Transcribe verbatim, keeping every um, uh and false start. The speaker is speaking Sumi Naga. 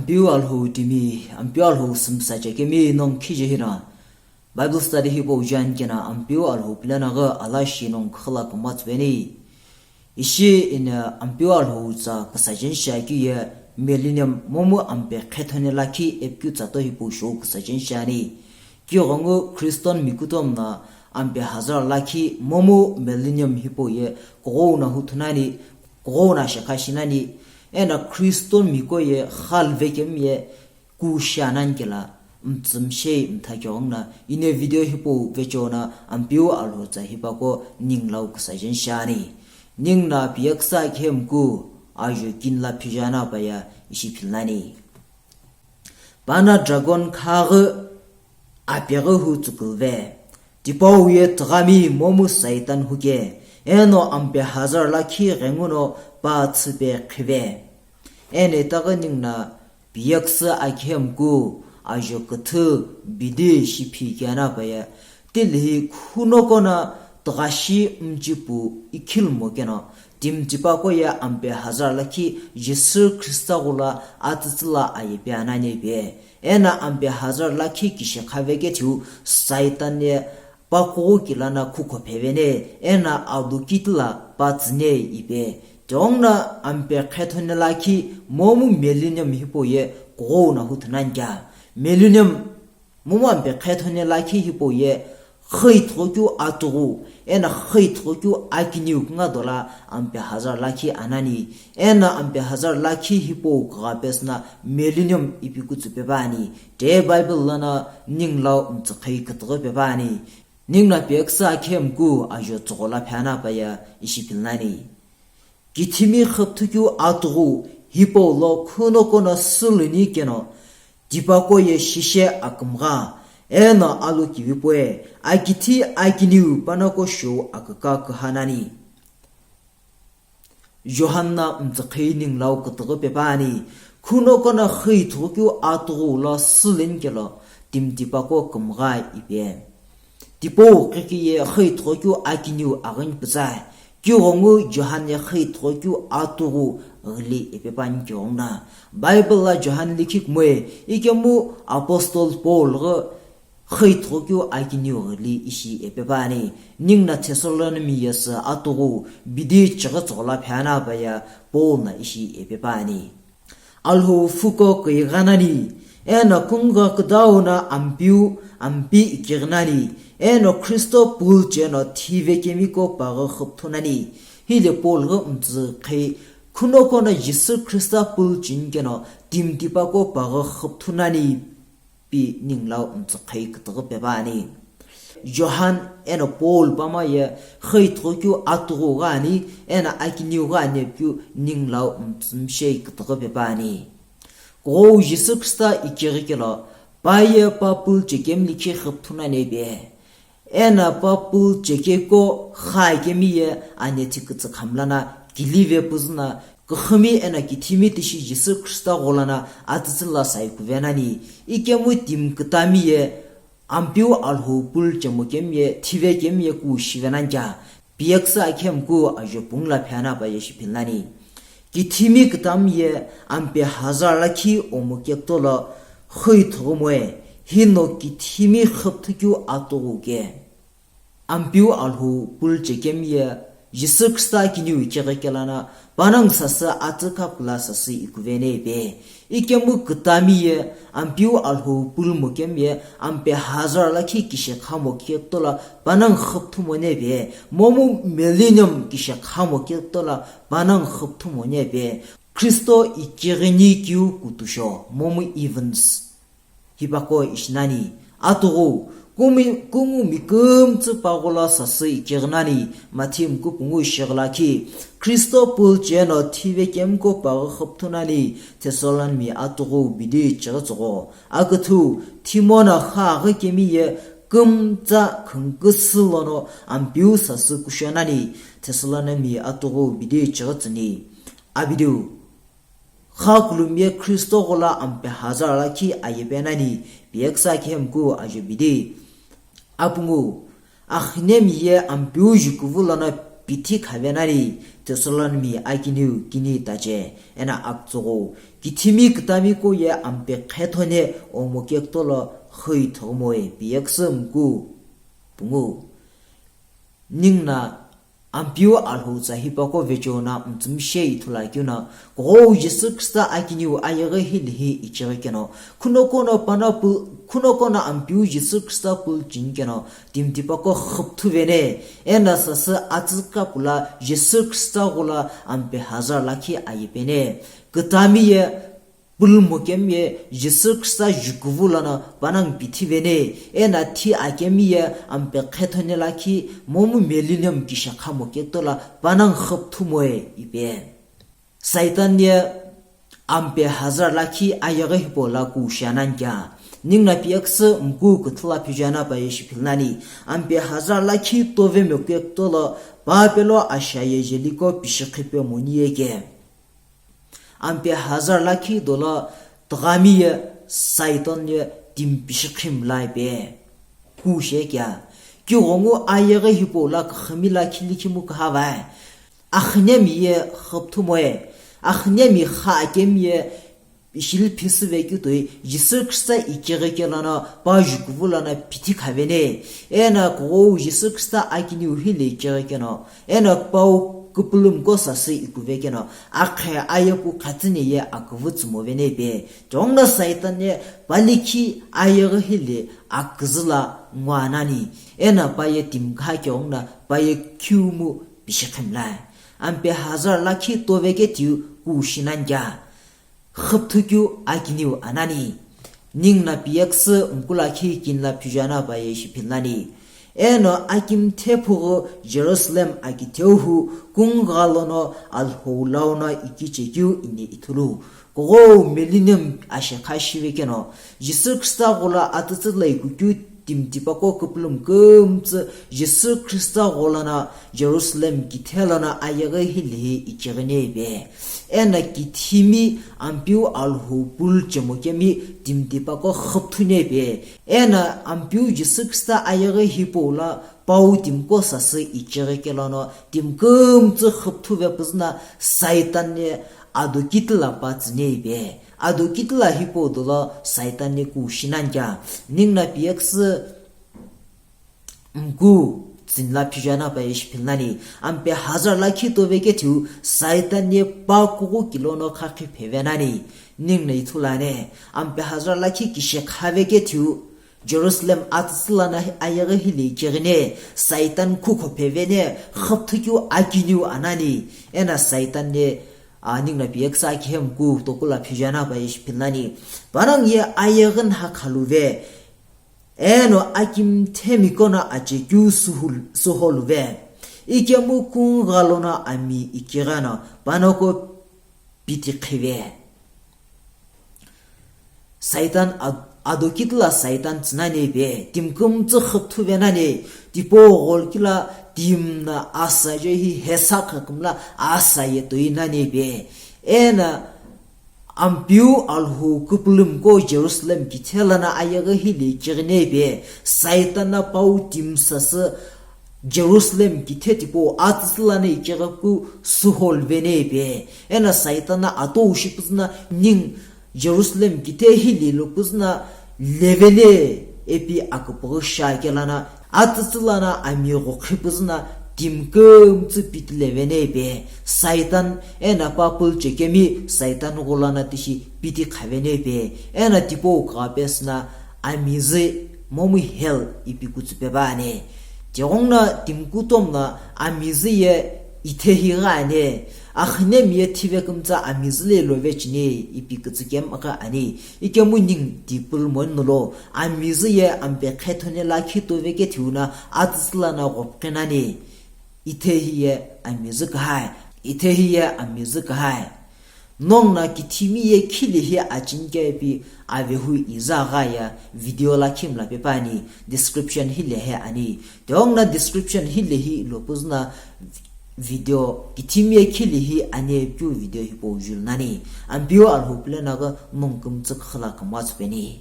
Ampeu Alhou timi, Ampeu Alhou sümsa chekemi nong khije hina. Bible study hipau jan kena Ampeu Alhou plan aghi ala shi nong khila kumatsveni. Ishi ina Ampeu Alhou tsa kasajen shaki ye millennium momu ampe khethone lakhi epkyu tsato hipau show kasajen shani. Kighengu Christian mikutom na ampe hazar lakhi momu millennium hipau ye kughouna huthunani, kughouna shekha shinani, ena Christian miko ye khalve kem ye ku shianan kela mtsumshei mthakyong na ine video hipau vechona Ampeu Alhou tsa hipako ninglau kasajen shani. Ningna piyaksa khemku ajo kinla phijana paya ishi philnani. Pana dragon khaghi apeghi hu tsukulve. Tipau ye tgami momu Saitan huke, eno ampe hazar lakhi ghenguno pa tsüpe khive. Ene taghi ningna piyaksa akhemku ajo küthü bidi shiphi kiana paya. Tilhi khunokona tghashi mchipu ikhilmo keno, timtipako ye ampe hazar lakhi Jisü Khrista ghula atsütsüla ayepe ananyepe. Ena ampe hazar lakhi kishi khaveke thiu Saitan ye pakughu kilana khukho phevene, ena alukitila patsüne ipe. Tiongna ampe khethone lakhi momu millennium hipau ye kughouna huthunankia. Millennium momu ampe khethone lakhi hipau ye khithokyu atughu, ena khithokyu akiniu kunga dola ampe hazar lakhi anani, ena ampe hazar lakhi hipau kugha pesna millennium ipi kutsu pepani. Te Bible lana ninglau mtsukhei kütüghü pepani. Ningna piyaksa akhemku ajo tsughola phana paya ishi philnani. Kithimi khapthukeu atughu hipau lo khunokona süluni keno, tipako ye shishe akümgha, eno alu kivipuwe, akithi akiniu panako shou aküka kühanani. Johanna mtsukhei ninglau kütüghü pepani, khunokona khithokeu atughu lo süluni kelo, timtipako kümgha ipe. Tipau qhiki ye khithokeu akiniu aghini pütsa, kighengu Johan ye khithokeu atughu ghili ipepani kighengu na. Bible la Johan likhi kumoi, ikemu Apostle Paul ghi khithokeu akiniu ghili ishi ipepani, ningna Thessalonimi yesü atughu bidi chighi tsughola phana paya Paul na ishi ipepani. Alhou fuko kighenani, eno kungha küdau na Ampeu, Ampi ikighenani, eno Khristo pulcheno thivekemiko paghi khüpthunani. Hile Paul ghi mtsukhei khunokona Jisü Khrista pulchini keno timtipako paghi khüpthunani. Pi ninglau mtsukhei kütüghü pepani. Johan eno Paul pama ye khithokeu atughu ghani, eno akiniu ghani pi ninglau mtsumshei kütüghü pepani. Kughowu Jisü Khrista ikighi kelo, pa ye pa pulchekemi likhi khüpthunani ipe. Eno pa pulchekeko kha kemi ye anethi kütsü khamlana kilive püzüna, küxümi eno kithimi tishi Jisü Khrista ghulana atsütsüla saikuvenani, ikemu timi kütami ye Ampeu Alhou pulchemo kemi ye thivekemi ye ku shivenankia. Piyaksa akhemku ajo pungla phana paya ishi philnani. Kithimi kütami ye ampe hazar lakhi omo kektola khithughumoe, hino kithimi khüpthukeu atughu ke. Ampeu Alhou pulchekemi ye Jisü Khrista kiniu ikighi kelana, panang sasü atsükha kula sasü ikuvene ipe. Ikemu kütami ye Ampeu Alhou pulmo kemi ye ampe hazar lakhi kishi khamo kektola panang khüpthumone ipe. Momu millennium kishi khamo kektola panang khüpthumone ipe. Khristo ikighini kiu kutusho, momu events. Hipaqo ishinani, atughu, kumi, kungumi kümtsü paghulo sasü ikighinani, Mathi mkupungu shighilakhi, Khristo pulcheno thivekemko paghi khüpthunani, Thessalonimi atughu bidi chighi tsügho. Aküthu, thimona kha aghi kemi ye kümtsa khünküsü lono Ampeu sasü kushonani, Thessalonimi atughu bidi chighi tsüni. Abidiu. Kha kulumye Khristo ghula ampe hazar lakhi ayepe nani, piyaksa khemku ajo bidi. Apungu, axinemi ye Ampeu jikuvu lono pithi khavenani, Thessalonimi akiniu kini tache, eno aktsüghou, kithimi kütami ko ye ampe qhethone omo kekutolo xüithoghi moe, piyeküsü mku pungu. Ningu no Ampeu Alhou tsa hipaqo vecheo no mtsümishei ithulu akeu no, kughou Jisü Khrista akiniu ayeghi hilihi ichighi keno, khunoqo no pana pu-, khunoqo no Ampeu Jisü Khrista pulu cheni keno, timi tipaqo xüpüthu vene, eno sasü atsü kapu lo Jisü Khrista gholo ampe hazar lakhi ayepene. Kütami ye pulumokemi ye Jisü Khrista jukuvu lono panongu pithi vene, eno thi akemi ye ampe qhethone lakhi momu millennium kishekha mo kekutolo panongu xüpüthu moe ipi. Saitan ye ampe hazar lakhi ayeghi hipau lo kushi nani kea? Ningu no piyeküsü mku küthü lo phiju no pa ye shiphilnani. Ampe hazar lakhi tove mo kekutolo Papelo ashiaye Jericho pishikhipe moni ye ke. Ampe hazar lakhi dolo tüghami ye Saitan ye timi pishikhi mlai pe. Kushi kea? Kighongu ayeghi hipau lo küxümi lakhi likhimu küha vae. Axünemi ye xüpüthu moe. Axünemi xa akemi ye ishi lü phisü vekeu toi Jisü Khrista ichighi kelo no pa jukuvu lono pithi khavene. Eno kughou Jisü Khrista akiniu hili ichighi keno, eno pau küpülümko sasü ikuve keno, akhe ayepu khatsüni ye aküvü tsümo vene pe. Tighenguno Saitan ye pa likhi ayeghi hili aküzü lo ngo nani. Eno pa ye timi kha keghenguno pa ye khiumu pishikhi mlai. Ampe hazar lakhi tove ke tiu kushi nani kea? Xüpüthukeu akiniu anani. Ningu no piyeküsü mku lakhi kini lo phiju no pa ye shiphilnani. Eno akimthe phughu Jerusalem akitheu hu kungugha lono Alhou lau no ikichekeu ini ithulu. Kughou millennium ashekha shive keno, Jisü Khrista gholo atsütsü lo ikukeu timi tipaqo küpülümi kümtsü Jisü Khrista gholo no Jerusalem kithe lono ayeghi hilihi ichighi ne ipi. Eno kithimi Ampeu Alhou pulu chemo kemi timi tipaqo xüpüthu ne ipi. Eno Ampeu Jisü Khrista ayeghi hipau lo pau timiqo sasü ichighi kelo no timi kümtsü xüpüthu vepüzü no Saitan ye ado kitila pa tsüne ipi. Ado kitila hipau dolo Saitan ye kushi nani kea? Ningu no piyeküsü mku tsini lo phiju no pa ye shiphilnani. Ampe hazar lakhi tove ke tiu Saitan ye pa kughu kilo no khakhi phevenani. Ningu no ithulu ani. Ampe hazar lakhi kishekha ve ke tiu Jerusalem atsütsü lono ayeghi hili ichighi ne, Saitan khukho phevene, xüpüthukeu akiniu anani. Eno Saitan ye, a, ningu no piyeküsü akhe mku toku lo phiju no pa ye shiphilnani. Panongu ye ayeghi nha khaluve. Eno akimthemiko no achekeu suhol-, suholuve. Ikemu kungugha lono ami ichighi no panongu pithi khive. Saitan ad-, ado kitila Saitan tsü nani ipi, timi kümtsü xüpüthu venani, tipau gholo kilo timi no asa je hi hesa khakümla asa ye toi nani ipi. Eno Ampeu Alhou küpülümiqo Jerusalem kithe lono ayeghi hili ichighi ne ipi, Saitan no pau timi sasü Jerusalem kithe tipau atsütsü lono ichighi ku suholuve ne ipi. Eno Saitan no atou shipüzü no ningu Jerusalem kithe hili lopüzü no levele ipi aküpüghü shi kelo no atsütsü lono ami ghokhi püzü no timi kümtsü pithi levene ipi. Saitan eno pa pulu chekemi Saitan gholo no tishi pithi khavene ipi. Eno tipau kugha pesü no ami zü momu hell ipi kütsüpe püani. Tighenguno timi kutomo no ami zü ye ithehi ghi ani. Axünemi ye thive kümtsü ami zü lo ilove cheni ipi kütsükemi ghi ani. Ikemu ningu tipulu moni nolo, ami zü ye ampe qhethone lakhi tove ke tiu no atsütsü lono ghopqi nani. Ithehi ye ami zü kahai. Ithehi ye ami zü kahai. Nongu no kithimi ye khilihi achini kea ipi avehu iza gha ye video lakhi mla pe püani, description hilehi ani. Tighenguno description hilehi lopüzü no video kithimi ye khilihi ani ipi video hipau julu nani. Ampeu Alhou puleno ghi nongu kümtsü küxü lo kümtsü peni.